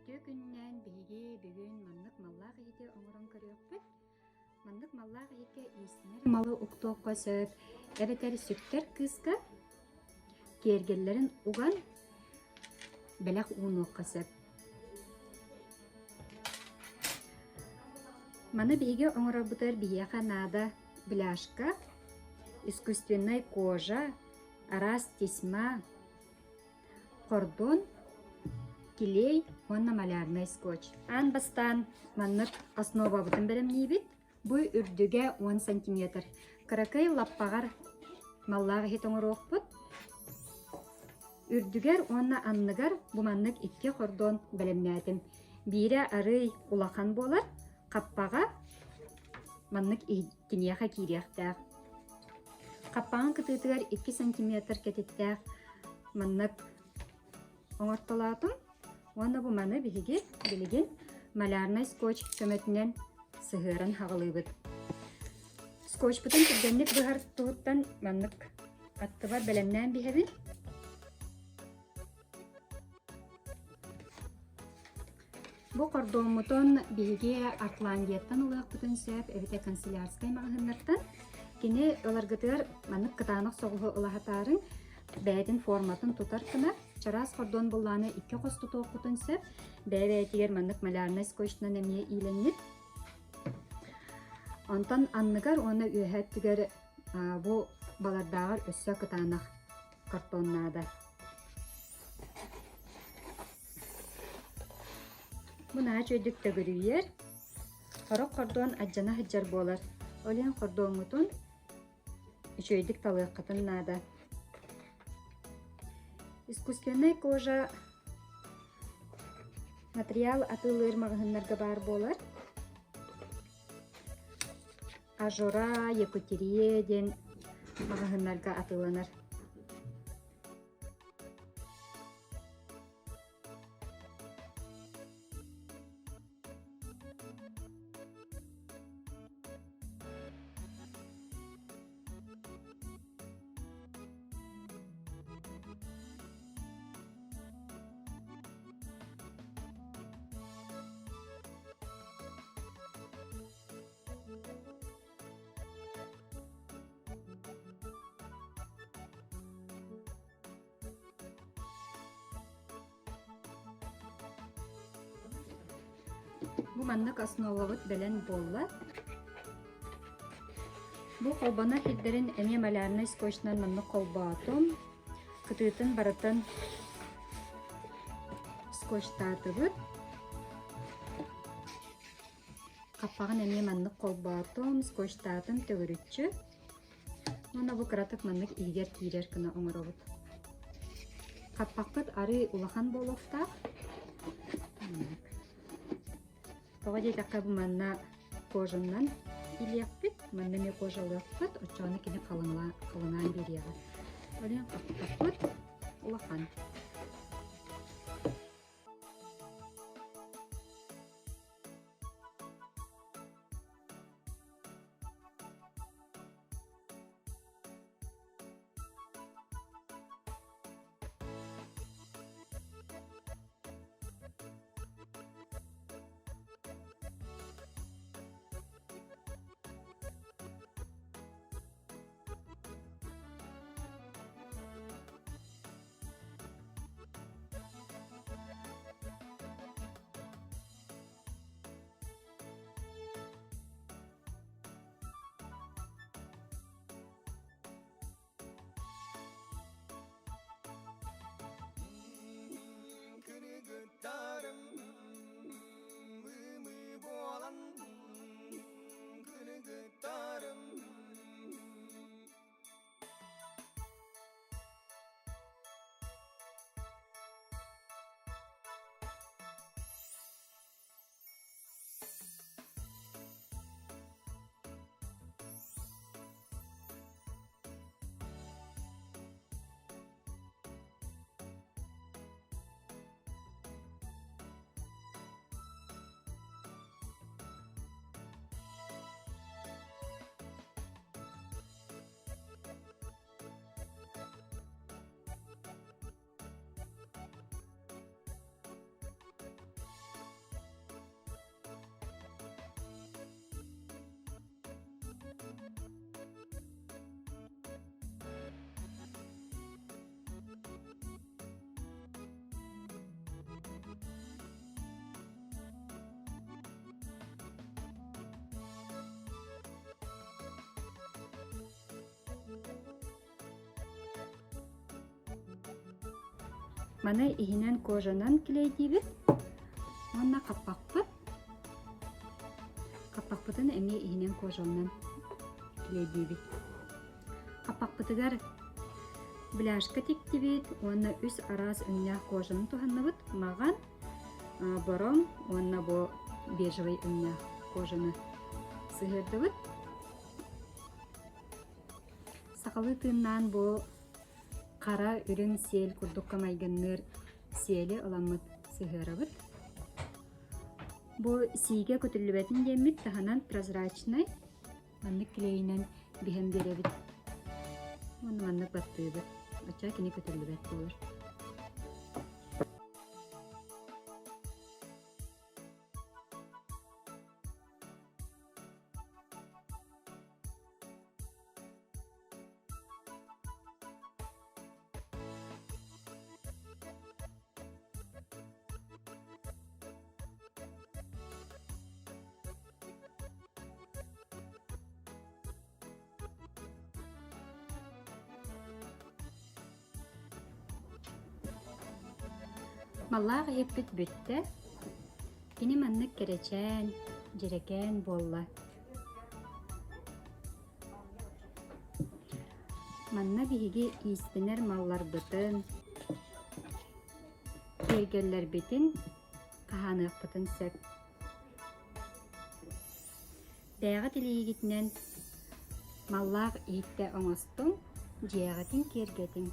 Үтүө күнүнэн биһиги бүгүн маннык маллаах иһити оҥорон көрүөхпүт. Маннык маллаах иһиккэ иистэнэр малы уктуохха сөп, эбэтэр сүктэр кыыска киэргэллэрин уган бэлэх уунуохха сөп. Маны биһиги оҥорорбутугар биһиэхэ наада бляшка, искусственнай кожа, араас тесьма, Хордуон, килиэй уонна малярнай скотч. Аан бастаан маннык основабытын бэлэмниибит. Бу үрдүгэ 10 сантиметр. Кыракый лаппаҕар маллаах иһит оҥоруохпут. Үрдүгэр уонна анныгар бу маннык икки хордуон бэлэмнээтим. Биирэ арыый улахан буолар, хаппаҕа маннык киниэхэ киириэхтээх. Хаппаҕын кытыытыгар 2 сантиметр кэтиттээх маннык оҥортолоотум уонна бу маны биһиги билигин малярнай скотч көмөтүнэн сыһыаран хаҕылыыбыт. Скотчпутун түргэнник быһар туһуттан маннык аттыбар бэлэмнээн биһэбин. Бу кордуоммутун биһиги Артландияттан ылыахпытын сөп эбэтэр канцелярскай маҕаһыыннартан. Кини ыларгытыгар маннык кытаанах соҕуһу ылаһатаарыҥ, бэйэтин форматын тутар гына чараас хордуон буллааны икки хос тутуоххутун сөп. Бэйэ-бэйэтигэр маннык малярнай скотчунан эмиэ иилэннит. Онтон анныгар уонна үөһэ өттүгэр бу балардааҕар өссө кытаанах картон наада. Бу наһаа үчүгэйдик төгүрүйэр, сорох хордуон алдьана сылдьар буолар. Ол иһин хордуоҥҥутун үчүгэйдик талыаххытын наада. Искусственнай кожа материал атыылыыр маҕаһыыннарга баар буолар. Ажура, Якутия диэн маҕаһыыннарга атыыланар. Бу маннык основабыт бэлэн буолла. Бу холбонор сирдэрин эмиэ малярнай скотчунан маннык холбоотум. Кытыытын барытын скотчтаатыбыт. Хаппаҕын эмиэ маннык холбоотум, скотчтаатым төгүрүччү. Уонна бу кыратык маннык иһигэр киирэр гына оҥоробут. Хаппахпыт арыы улахан буолуохтаах. Тоҕо диэтэххэ бу манна кожанан илиэхпит, манна эмиэ кожалыахпыт, оччоҕуна кини халыҥаан биэриэҕэ. Ол иһин хаппахпыт улахан. Маны иһинэн кожанан килэйдиибит уонна хаппахпыт. Хаппахпытын эмиэ иһинэн кожанан килэйдиибит. Хаппахпытыгар бляшка тиктибит уонна үс араас өҥнөөх кожаны туһанныбыт. Маҕан, бороҥ уонна бу бежевый өҥнөөх кожаны сыһыардыбыт. Сахалыы тыыннаан бу хара үрүҥ сиэл курдукка майгынныыр сиэли ыламмыт сыһыарабыт. Бу сиигэ көтүллүбэтин диэммит таһынан прозрачнай маннык клейинэн биһэн биэрэбит. Уонна маннык баттыыбыт. Оччо кини көтүллүбэт буолар. Маллаах иһиппит бүттэ. Кини маннык кэрэчээн, дьэрэкээн буолла. Манна биһиги иистэнэр малларбытын, киэргэллэрбитин хаһааныахпытын сөп. Бэйэҕит илиигитинэн маллаах иһиттэ оҥостуҥ, дьиэҕитин киэргэтиҥ.